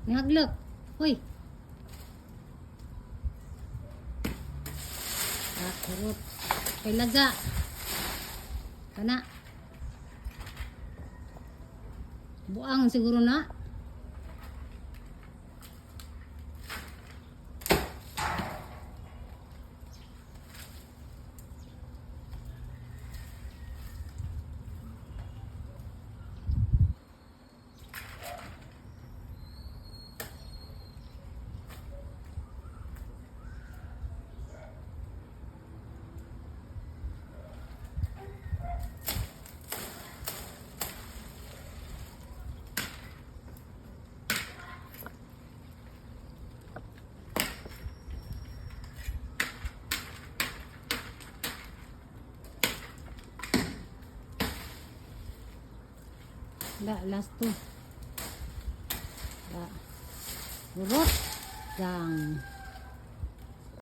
Nihaglok. Hoy. Ah, kurot. Kay laga. Kana. Buang siguro na. Da, last two. Da. Urot. Gang.